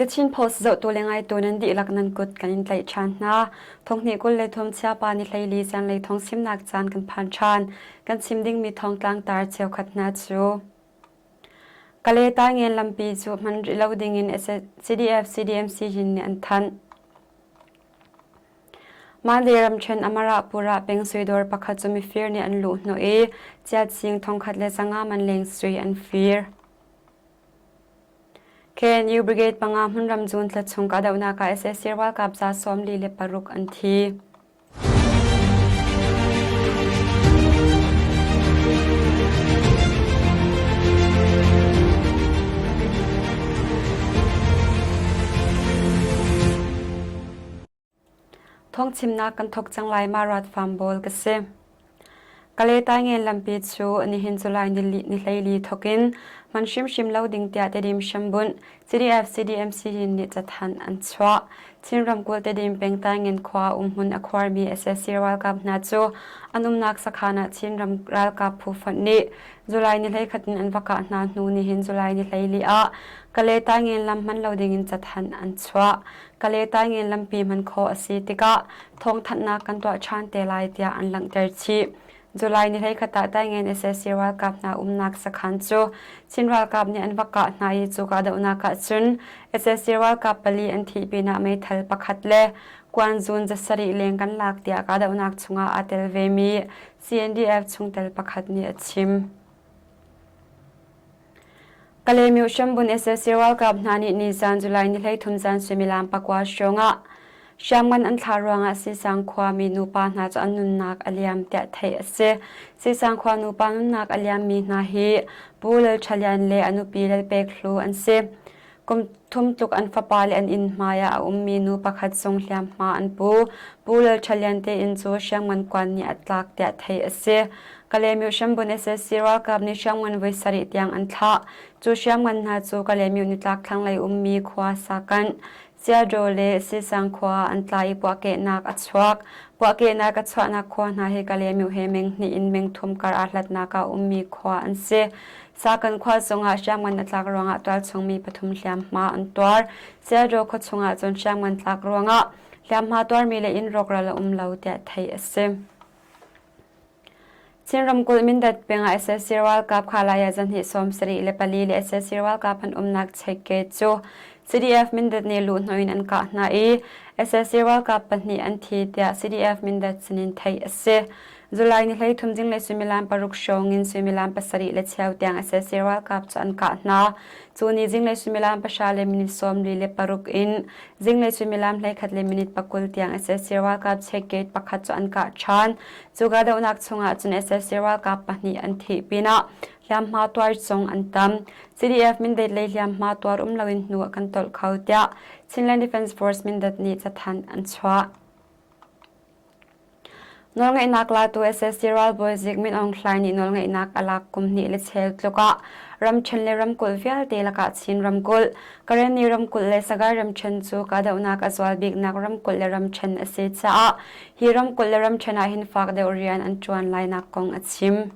The Chin Post zohtu le ngaitu nan dihlak nan kut kan in tlaih ṭhan hna. Thonghnih 23 chiapa ni 14 zanlei thong chimnak caan kan phan ṭhan. Kan chim dingmi thawngtlang tar cheukhat hna cu Kale Taingen lampi cu hman rih lo dingin CDF CDMC hin nih an thanh. Male ramṭhen Amarapura peng suidawr pakhat cu mifir nih an luh hnawh i chiatsing 1500 man leng sui an fir. KNU Brigade panga hmunram zun thla chung kahdohnak ah sac ralkap za 46 an thi. Thawngchimnak kan thawk cang lai ma rat farm bawl ka si. Kale Taingen lampi cu nihin July ni 14 thawkin man hrimhrim lo ding tiah Tedim hrambunh CDF CDMC nih cathanh an chuah. Chin ramkulh Tedim peng Taingen khua umhmun a khuarmi sac ralkap hna cu an umnak sakhan ah Chin ram ralkap phu fonh nih July ni 11 in an va kah hna hnu nihin July ni 14 ah Kale Taingen lam hman lo dingin cathanh an chuah. Kale Taingen lampi hman khawh a si tikah thawngthanhnak kan tuah ṭhan te lai tiah an langhter chih. July ni 11 ah Taingen sac ralkap hna umnak sakhan cu Chin ralkap nih an va kah hna i cu kahdohnak ah cun sac ralkap pali an thih pinah meithal pakhat le kuanzun zasarih leng kan lak tiah kahdohnak chungah aa tel vemi CNDF chungtel pakhat nih a chim. Kalaymyo hrambun sac ralkap hna nih nizan July ni 13 zan suimilam pakua hrawng ah hriamngan an thlah ruangah Sisang khuami nupa hna cu an nunnak a liam tiah theih a si. Sisang khua nupa nunnak a liammi hna hi Pu Lal Ṭha Lian le a nupi Lal Pek Hlu an si. Kum thum tluk an fapa le an inn hmai ah a ummi nu pakhat zong hliamhma an pu. Pu Lal Ṭha Lian te inn cu hriamngan kuan nih a tlak tiah theih a si. Kalaymyo hrambun sac ralkap nih hriamngan voi sarih tiang an thlah. Cu hriamngan hna cu Kalaymyo nitlak thlanglei ummi khua Sakanh, Siadraw le Sisang khua an tla i puahkehnak a chuak. Puahkehnak a chuahnak khua hna hi Kalaymyo he meng hnih in meng thum kar aa hlatnak ah ummi khua an si. Sakan khua zongah hriamngan a tlak ruangah tualchung mi pathum hliamhma an tuar. Siadraw khua chungah cun hriamngan tlak ruangah hliamhma tuarmi le inn rawkral a um lo tiah theih a si. Chin ramkulh Mindat peng ah sac ralkap Khalaya zahnih 74 le sac ralkap an umnak checkgate cu CDF Mindat nih luhhnawh in an kah hna i sac ralkap pahnih an thi tiah CDF Mindat sinin theih a si. July ni 13 zinglei suimilam paruk hrawng in suimilam pasarih le cheu tiang sac ralkap cu an kah hna. Cu ni zinglei suimilam pahra le minute 46 in zinglei suimilam 11 le minute 20 tiang sac ralkap checkgate pakhat cu an kah ṭhan. Cu kahdohnak chungah cun sac ralkap pahnih an thih pinah hliamhma tuar zong an tam. CDF Mindat lei hliamhma tuar um loin hnu a kan tolh kho tiah Chinland Defense Force Mindat nih cathanh an chuah. Nawlngeihnak latu sac ralbawi zik Min Aung Hlaing nih nawlngeihnak a lak kum hnih le cheu tluk ah ramṭhen le ramkulh vialte lakah Chin ramkulh, Karenni ramkulh le Sagaing ramṭhen cu kahdohnak a zual biknak ramkulh le ramṭhen a si caah Hi ramkulh le ramṭhen ah hin fak deuh rian an ṭuan lainak kong a chim.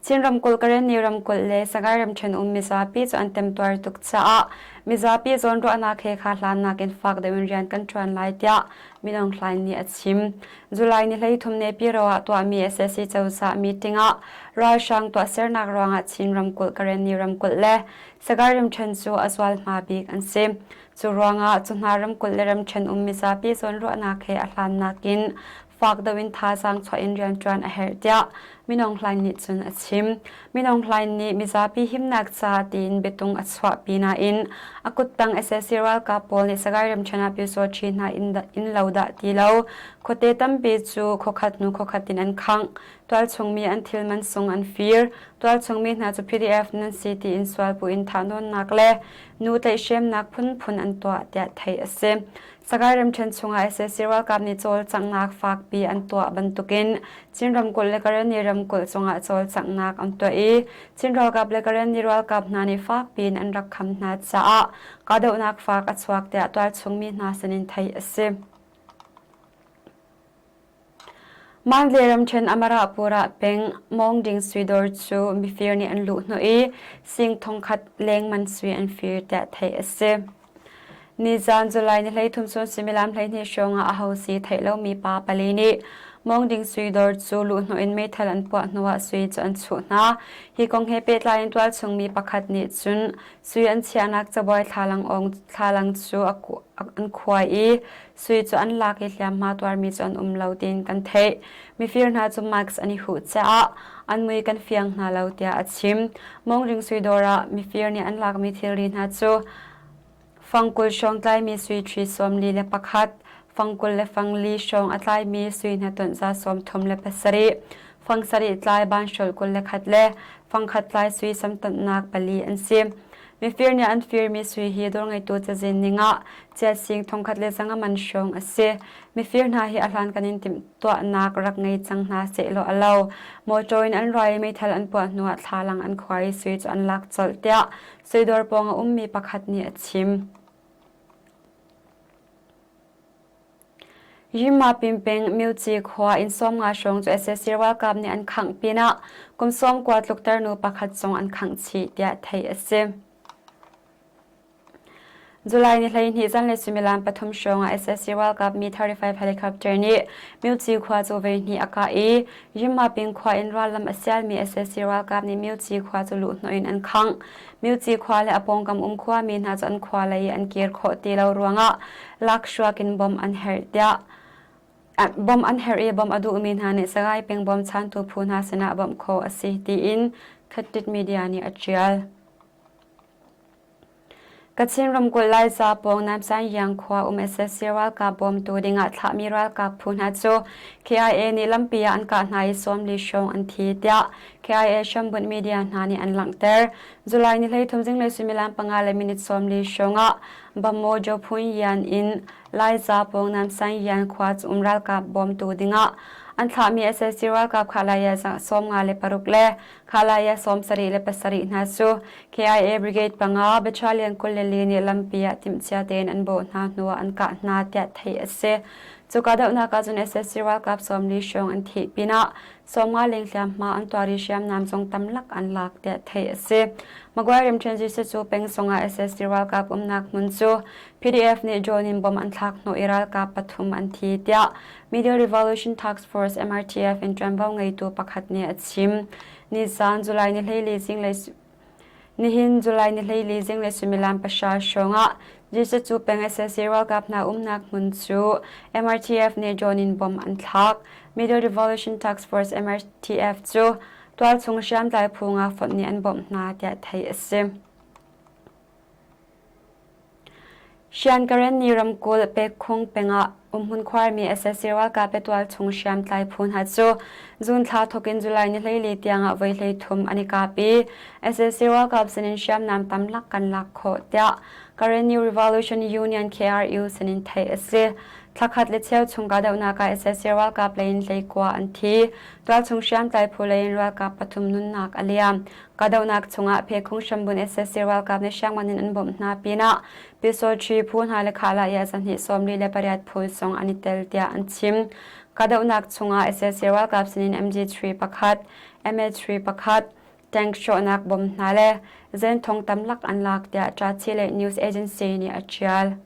Chin ramkulh, Karenni ramkulh le Sagaing ramṭhen um mizapi cu an temtuar tuk caah mizapi zawnruahnak he kha hlannak in fak deuh in rian kan ṭuan lai tiah Min Aung Hlaing nih a chim. July ni 13 Nepiro ah tuahmi sac cozah meeting ah ralhrang tuahsernak ruangah Chin ramkulh, Karenni ramkulh le Sagaing ramṭhen cu a zualhma bik an si. Cu ruangah cu hna ramkulh le ramṭhen um mizapi zawnruahnak he a hlannak in fak deuh in thazaang chuah in rianṭuan a herh tiah Min Aung Hlaing nih cun a chim. Min Aung Hlaing nih mizapi himnak ca tiin biatung a chuahpi nain a kuttang sac ralkap pawl nih Sagaing ramṭhen ah Pyusawṭhi hna inn lo dah ti lo khuate tampi cu khuakhat hnu khuakhat in an khangh. Tualchung mi an thil man sung an fir. Tualchung mi hna cu PDF nan si tiin sualpuh in thahnawnnak le nu tlaihhremnak phunphun an tuah tiah theih a si. Sagaing ramṭhen chungah sac ralkap nih cawlcanghnak fakpi an tuah bantukin Chin ramkulh le Karenni ramkulh cungah cawlcanghnak an tuah i Chin ralkap le Karenni ralkap hna nih fakpi in an rak kham hna caah kahdohnak fak a chuak tiah tualchung mi hna sinin theih a si. Mandalay ramṭhen Amarapura peng Mawngding suidawr cu mifir nih an luhhnawh i sing thongkhat leng man sui an fir tiah theih a si. Nizaan July ni 13 chun suimilam 12 hrawng ah aho si theih lomi pa pali nih Mawngding sui dawr cu luhhnawh in meithal an puah hnuah sui cu an chuh hna. Hi kong he pehtlai in tualchung mi pakhat nih cun sui an chiahnak cabuai thlalang awng thlalang cu an khuai i sui cu an lak i hliamhma tuarmi cu an um lo tiin kan theih. Mifir hna cu mask an i huh caah an mui kan fiang hna lo tiah a chim. Mawngding sui dawr ah mifir nih an lakmi thilri hna cu Fangkul hrawng tlaimi sui ṭhi 41, fangkul le fangli hrawng a tlaimi sui hnatonh za 37, fang sarih tlai banhrolh 21 le fangkhat tlai sui samtonhnak pali an si. Mifir nih an firmi sui hi dawrngeitu cazin ning ah chiat sing 1500 man hrawng a si. Mifir hna hi a hlankan in timhtuahnak rak ngei cang hna sehlaw a lo. Mawṭaw in an ra i meithal an puah hnuah thlalang an khuai i sui cu an lak colh tiah Suidawr pawng a ummi pakhat nih a chim. Yinmapin peng Myuci khua inn 50 hrawng cu sac ralkap nih an khangh pinah kum 90 tluk tarnu pakhat zong an khangh chih tiah theih a si. July ni 12 zanlei suimilam pathum hrawng ah sac ralkap Mi-35 helicopter nih Myuci khua cu voihnih a kah i Yinmapin khua in rallam a sialmi sac ralkap nih Myuci khua cu luhhnawh in an khangh. Myuci khua le a pawngkam um khuami hna cu an khua lei i an kir khawh ti lo ruangah lakhruak in bom an herh tiah bom an herh i bom a duhmi hna nih Sagaing peng bawmchantu phu hna sinah bawmh khawh a si tiin Khatit Media nih a ṭial. Kachin ramkulh Laiza pawng Namsang khua um sac ralkap bawmtu dingah thlahmi ralkap phu hna cu KIA nih lampi ah an kah hna i 40 hrawng an thi tiah KIA hrambunh media hna nih an langhter. July ni 13 zinglei suimilam panga le minute 40 hrawng ah Bamo Jophun Yan in Laiza pawng Namsang khua cu um ralkap bawmtu dingah an thlahmi sac ralkap kha 56 le Khalaya 77 hna cu KIA Brigade panga Battalion 24 nih lampi ah timhcia tein an bawh hna hnuah an kah hna tiah theih a si. Cu kahdohnak ah cun sac ralkap 40 hrawng an thih pinah 50 leng hliamhma an tuar i hriamnam zong tamlak an lak tiah theih a si. Magway ramṭhen Jesuh peng zongah sac ralkap umnak hmun cu PDF nih drone in bom an thlak hnawh i ralkap pathum an thi tiah Middle Revolution Task Force MRTF in ṭuanvo ngeitu pakhat nih a chim. Nizaan July ni 14 zinglei Nihin July ni 14 zinglei suimilam pahra hrawng ah Jesus cu peng sac ralkap hna umnak hmun cu MRTF nih drone in bom an thlak. Middle Revolution Task Force MRTF cu tualchung hriamtlai phu nga fonh nih an bawmh hna tiah theih a si. Sian-Karenni ramkulh Pekkhung peng ah umhmun khuarmi sac ralkap le tualchung hriamtlai phu hna cu June thla thawk in July ni 14 tiang ah voi 33 an i kap i sac ralkap sinin hriamnam tamlak kan lak khawh tiah Karenni Revolution Union KRU sinin theih a si. Thlakhat le cheu chung kahdohnak ah sac ralkap lei in hleikua an thi. Tualchung hriamtlai phu lei in ralkap pathum nunnak a liam. Kahdohnak chungah Phekhung hrambun sac ralkap nih hriamngan in an bawmh hna pinah Pyusawṭhi phu hna le khahlah i a zahnih 48 phu zong an i tel tiah an chim. Kahdohnak chungah sac ralkap sinin MG3 pakhat, MA3 pakhat, tank hrawhnak bom hna le zenthong tamlak an lak tiah Ṭachi News Agency nih a ṭial.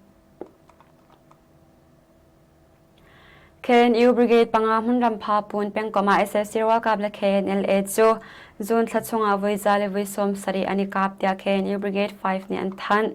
KNU Brigade panga hmunram Phapun pengkomh ah sac ralkap le KNLA cu June thla chungah voi za le voi 70 an i kap tiah KNU Brigade 5 nih an thanh.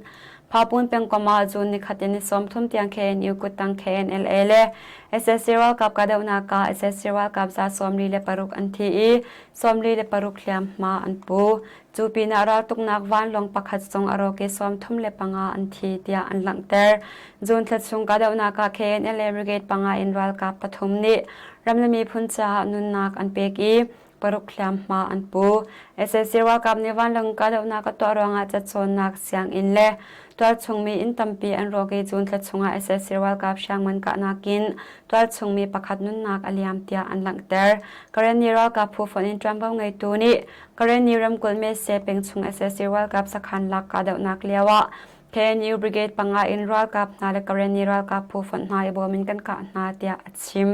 Phapun pengkomh ah June nikhat in ni 30 tiang KNU kuttang KNLA le sac ralkap kahdohnak ah sac ralkap za 46 an thi i 46 hliamhma an pu. Cu pinah raltuknak vanlawng pakhat zong a rawk i 35 an thi tiah an langhter. June thla chung kahdohnak ah KNLA Brigade panga in ralkap pathum nih ram le miphun caah nunnak an pek i paruk hliamhma an pu. Sac ralkap nih vanlawng kahdohnak a tuah ruangah cacawnnak sianginn le tualchungmi inn tampi an rawk i June thla chungah sac ralkap hriamngan kahnak in tualchungmi pakhat nunnak a liam tiah an langhter. Karenni ralkap phu fonh in ṭuanvo ngeitu nih Karenni ramkulh Mese peng chung sac ralkap sakhan lak kahdohnak lio ah KNU Brigade panga in ralkap hna le Karenni ralkap phu fonh hna i bawm in kan kah hna tiah a chim.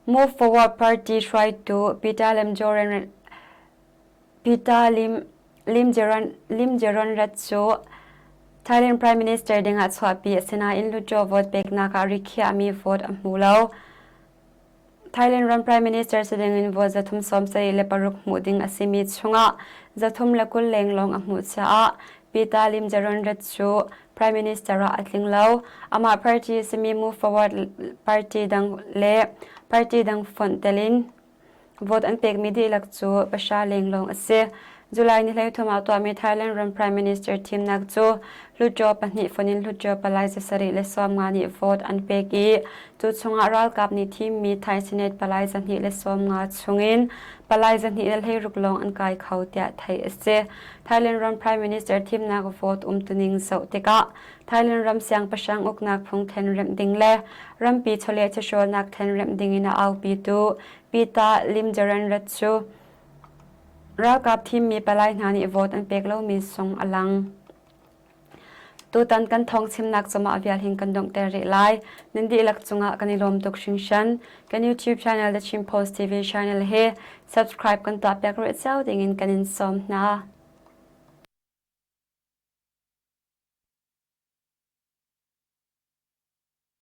Move Forward Party hruaitu Peter Lim Joren Peter Lim. Limjaroenrat cu Thailand Prime Minister dingah chuahpi a si nain Hluttaw vote peknak ah rikhiahmi vote a hmu lo. Thailand ram Prime Minister si dingin vote 376 hmuh ding a simi chungah 320 leng lawng a hmuh caah Pita Limjaroenrat cu Prime Minister ah a tling lo. Amah party simi Move Forward party dang le party dang fonh telin Vote an pekmi dihlak cu pahra leng lawng a si. July ni 13 ah tuahmi Thailand ram Prime Minister thimnak cu Hluttaw pahnih fonh in Hluttaw palai 750 nih vote an pek i cu chungah ralkap nih thimmi Thai Senate palai 250 chungin palai 216 lawng an kai kho tiah theih a si. Thailand ram Prime Minister thimnak vote umtuning zoh tikah Thailand ram siangpahrang uknak phung thlenremh ding le rampi chawleh chawhrawlnak thlenremh ding in a aupitu Pita Limjaroenrat cu ralkap thimmi palai hna nih vote an pek lomi sung a lang. Tutan kan thawng chimnak cumah vial hin kan donghter rih lai. Nan dihlak cungah kan i lawm tuk hringhran. Kan YouTube channel The Chin Post TV channel hi subscribe kan tuah piak rih cio dingin kan in sawm hna.